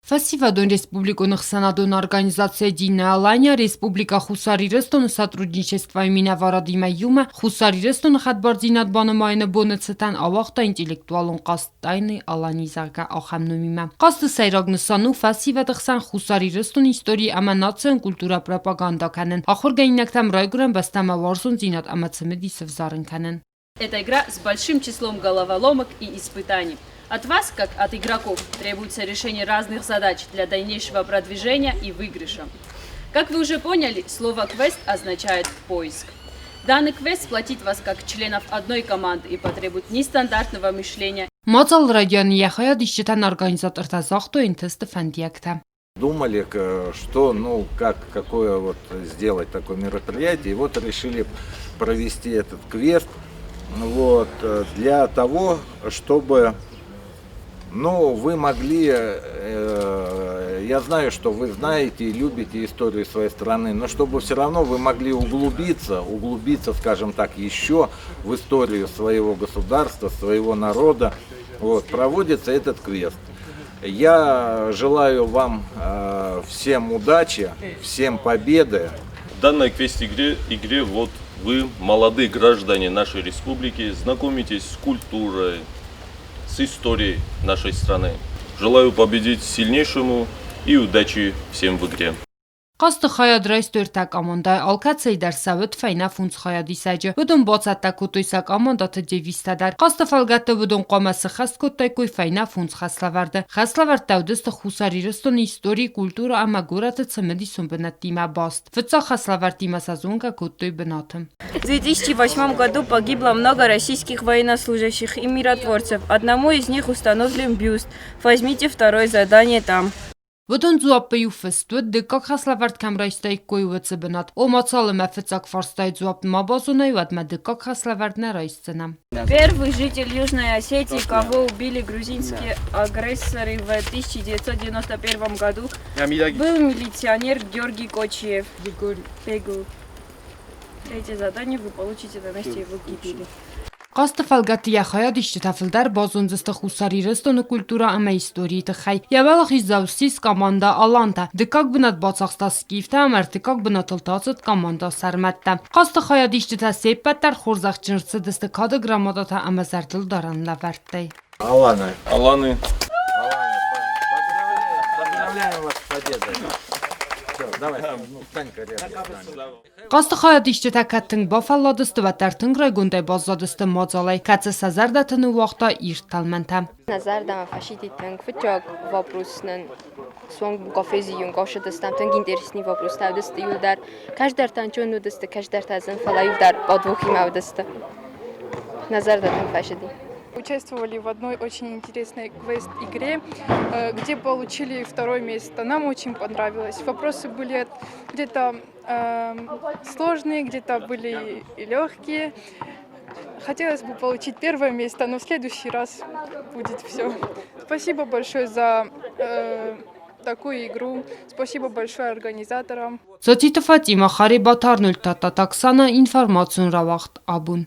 Фӕсивӕдон республикон ӕхсӕнадон организаци «Единая Алания» Республикӕ Хуссар Ирыстоны сотрудничествойы минӕварадимӕ иумӕ Хуссар Ирыстоны хӕдбардзинад банымайыны боны цытӕн ауагъта интеллектуалон хъазт «Тайны Алании», зӕгъгӕ, ахӕм номимӕ. Хъазты сӕйраг нысан у фӕсивӕды хсӕн Хуссар Ирыстоны истори ӕмӕ национ культурӕ пропагандӕ кӕнын, ахуыргӕнинӕгтӕм райгуырӕн бӕстӕмӕ уарзондзинад ӕмӕ цымыдис ӕвзарын кӕнын. Это игра с большим числом головоломок и испытаний. От вас, как от игроков, требуется решение разных задач для дальнейшего продвижения и выигрыша. Как вы уже поняли, слово «квест» означает «поиск». Данный квест сплотит вас как членов одной команды и потребует нестандартного мышления. Мадзал райдианы йӕ хайадисджытӕн организатортӕ загътой ӕнтысты фӕндиӕгтӕ. Думали, что, ну, как, какое вот сделать такое мероприятие. И вот решили провести этот квест вот, для того, чтобы, ну, вы могли, я знаю, что вы знаете и любите историю своей страны, но чтобы все равно вы могли углубиться, углубиться, скажем так, еще в историю своего государства, своего народа. Вот, проводится этот квест. Я желаю вам всем удачи, всем победы. В данной квест-игре игре вот вы, молодые граждане нашей республики, знакомитесь с культурой, с историей нашей страны. Желаю победить сильнейшему и удачи всем в игре. Хъазты хайад райстой ӕртӕ командӕйы, алкӕцӕй дӕр сӕ уыд фӕйнӕ фондз хайадисӕджы. Уыдон бацӕттӕ кодтой сӕ командӕты девизтӕ дӕр. Хъазты фӕлгӕтты уыдон хъуамӕ сыххӕст кодтаиккой фӕйнӕ фондз хӕслӕвӕрды. Хӕслӕвӕрдтӕ уыдысты Хуссар Ирыстоны истори, культурӕ ӕмӕ горӕты цымыдисон бынӕттимӕ баст. Фыццаг хӕслӕвӕрдтимӕ сӕ зонгӕ кодтой бынаты. В 2008 году погибло много российских военнослужащих и миротворцев. Одному из них установлен бюст. Возьмите второе задание там. Уыдон дзуаппы-иу фыст уыд, дыккаг хӕслӕвӕрд кӕм райстаиккой, уыцы бынат. Ома, цалынмӕ фыццаг фарстайы дзуапп ма базоной, уӕдмӕ дыккаг хӕслӕвӕрд нӕ райсдзынӕ. Первый житель Южной Осетии, кого убили грузинские агрессоры в 1991 году, был милиционер Георгий Кочиев. Бегу. Третье задание вы получите на месте его гибели. Хъазты фӕлгӕтты йӕ хайадисджытӕ фылдӕр базондзысты Хуссар Ирыстоны культурӕ ӕмӕ историйы тыххӕй. Йӕ уӕлахиздзау ссис командӕ «Алантӕ». Дыккаг бынат бацахста «Скифтӕ» ӕмӕ ӕртыккаг бынатыл та ацыд командӕ «Сӕрмӕттӕ». Хъазты хайадисджытӕ се ппӕт дӕр хорзӕхджын ӕрцыдысты кады грамотатӕ ӕмӕ зӕрдылдарӕн лӕвӕрттӕй. Аланы. Аланы. Поздравляем вас с победой. Все, давай, ну, встань-ка рядом с нами. Хъазты хайадисджытӕ кӕд тынг бафӕлладысты, уӕддӕр тынг райгондӕй баззадысты мадзалӕй, кӕцы сӕ зӕрдӕты ныууагъта ирд тӕлмӕнтӕ. Нӕ зӕрдӕмӕ фӕсидти тынг фыццаг вопрос нын суанг кафезе кафсыдыстӕм тынг интересный вопростӕ уыдысты иуылдӕр. Кӕстӕртӕн чон уыдысты, кӕстӕртӕ зын, фӕлӕ иуылдӕр подвохимӕ уыдысты. Нӕ зӕрдӕ тынг фӕсыди. Участвовали в одной очень интересной квест-игре, где получили второе место. Нам очень понравилось. Вопросы были где-то сложные, где-то были и легкие. Хотелось бы получить первое место, но в следующий раз будет все. Спасибо большое за такую игру. Спасибо большое организаторам. Цоциты Фатимӕ, Харебаты Арнольд, Тадтаты Оксана, информацион рауагъд Абон.